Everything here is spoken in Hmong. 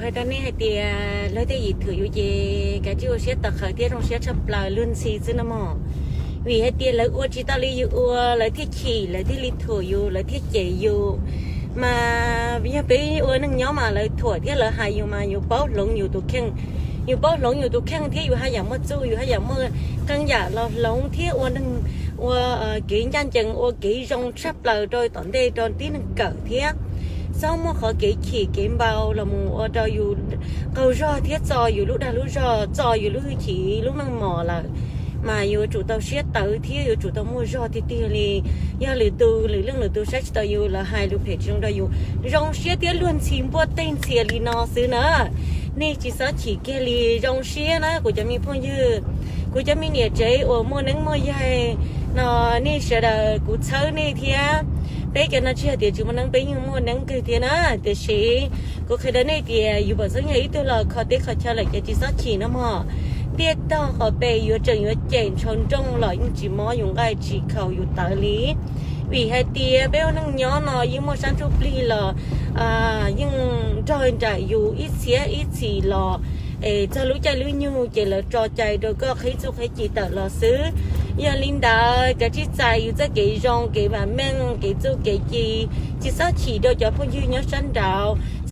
Hais rau nej hais tias lawv tej yim thuam yus ces kav tsij ua siab tawv qhawv thiab zoo siab tshaj plaws luag ntxhi xwb no mog. Vim hais tias lawv ua tsis tau li yus ua, lawv thiaj chim, lawv thiaj li thuam yus, lawv thiaj cem yus. Mas yog peb ua neej nyob mas lawv thuam thiab lawv hais yus mas yus paub hloov yus tus kheej. Yus paub hloov yus tus kheej thiab yus haj yam muaj txuj, yus haj yam muaj qee yam los hloov thiab ua neeg, ua kev ncaj ncees, ua kev zoo tshaj plaws rau tom ntej rau tib neeg kawm thiab. Txhob muaj qhov kev chim kev npau los mus ua rau yus qaug zog thiab txo yus lub dag lub zog, txo yus lub hwj chim lub meej mom lawm. Mas yuav tsum tau siab tawv thiab yuav tsum tau muaj zog tiag tiag li. Yog lwm tus lwm leej lwm tus saib tsis taus yus, lawv hais lus phem tsis zoo rau yus, zoo siab thiab luag ntxhi npuaj teg ntxhias li no xwb na. Nej tsis txhob chim kiag li, zoo siab na kuv cov me phooj ywg, kuv cov me niam tsev uas muaj neeb muaj yaig no, nej sawv daws kuv txhawb nej thiab. Peb cov no tsis hais tias tsis muaj neeb, peb yeej muaj neeb kawg thiab na. Tiam sis kuv qhia rau nej tias yus pom txob nyog ib tug los kho teb kho chaw lawm ces tsis txhob chim no mog. Ntiaj tog qhov pes yuav tseem yuav cem ntshaus nrooj los yeej tsis mob yus nqaij tsis khaus yus tawv li. Vim hais tias peb ua neej nyob no yeej muaj sab ntsuj plig los yeej nrog nraim yus ib txhiab ib txhis los, es txog lub caij lub nyoog ces lawv tso cai rau koj qhib txuj qhib ci tawm los xwb. Yog li ntawd kav tsij txais yus txoj kev zoo, kev vam meej, kev txuj kev ci, tsis txhob chim rau cov phooj ywg nyob sab nraud.